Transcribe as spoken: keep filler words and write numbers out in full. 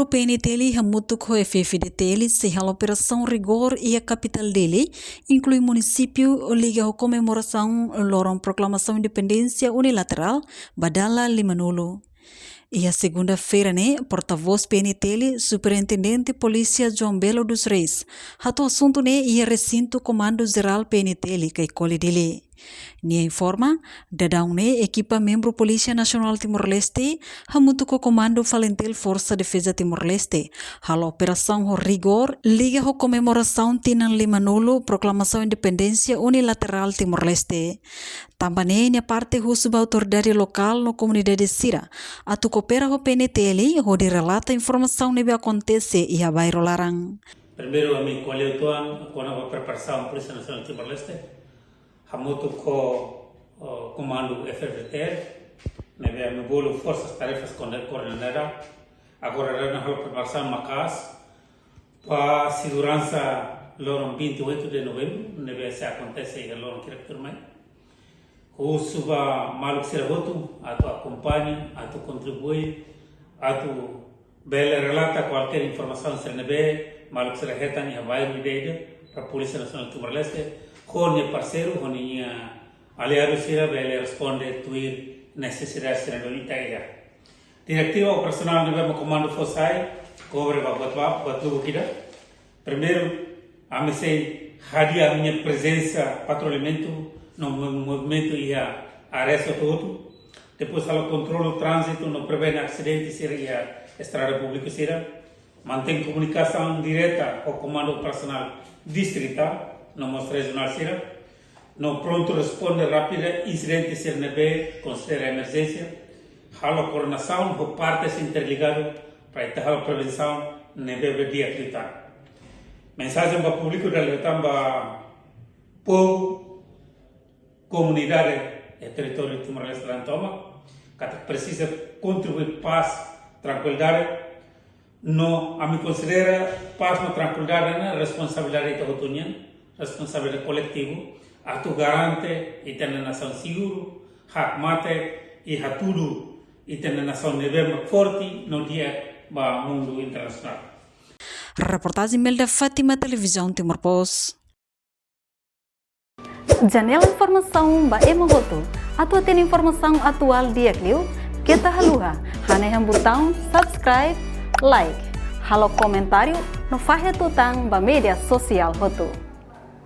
P N T L hamutuk ho F-FDTL sei halo operasaun rigór iha kapitál Dili, inklui munisípiu, liga ho komemorasaun loron proklamasaun independénsia unilaterál ba dala limanulu. Iha segunda-feira ne'e, portavós P N T L, Superintendente Polísia João Belo dos Reis, hato'o asuntu ne'e iha resintu Komandu Jerál P N T L, Caicoli, Dili. Nia informa, daudaun ne'e ekipa membru Polísia Nasionál Timor-Leste, hamutuk ho Komandu FALINTIL Forsa Defeza Timor-Leste, halo operasaun ho rigór, liga ho komemorasaun tinan limanulu proklamasaun independénsia unilaterál Timor-Leste. Tanba ne'e nia parte husu ba autoridade lokál no komunidade sira atu koopera ho P N T L hodi relata informasaun ne'ebé akontese iha bairru laran. Primeiru, ami ko'alia uitoan kona-ba preparasaun Polísia Nasionál Timor-Leste, hamutuk ho, o, Komandu F-FDTL, ne'ebé ami bolu Forsas Tarefas Koordenada. Agora daudaun halo preparasaun maka'as ba seguransa loron vinte e oito de novembro, ne'ebé sei akontese iha loron hirak tuirmai. Husu ba maluk sira hotu atu akompaña, atu kontribui, atu bele relata kualkér informasaun sira ne'ebé maluk sira hetan iha bairru ida-idak ba Polísia Nasionál Timor-Leste, ho nia parseiru, ho nia aliadu sira bele responde tuir nesesidade sira no ita ida. Diretiva operasionál ne'ebé mak komandu fó sai, kobre ba buat ba, buat lubuk ida. Primeiru, ami sei hadi'a ami-nia prezensa patrullamentu no mo-, movimentu iha área hotu-hotu. Depois, halo kontrolu tránzitu no prevene asidente sira iha estrada públiku sira. Mantein komunikasaun direta ho Komandu Operasionál Distritál no mós rejionál sira. No prontu responde rápida insidente sira ne'ebé konsidera emerjénsia. Halo koordenasaun ho partes interligadu para ita halo prevensaun ne'ebé be di'ak liután. Mensajen ba públiku dala ida tan, ba povu, komunidade iha territóriu Timor-Leste laran tomak, katak presiza kontribui pás, trankuilidade, no ami konsidera pás no trankuilidade ne'e responsabilidade ita hotu nian, responsabilidade koletivu, atu garante ita-nia nasaun seguru, hakmatek, i hatudu ita-nia nasaun ne'ebé mak forte no di'ak ba mundu internasionál. Reportajen Melda Fátima, Televizaun Timor Post. Janela informasaun ba ema hotu. Atu hatene informasaun atuál di'ak liu, keta haluha hanehan butaun subscribe, like, halo komentáriu no fahe tutan ba média sosiál hotu.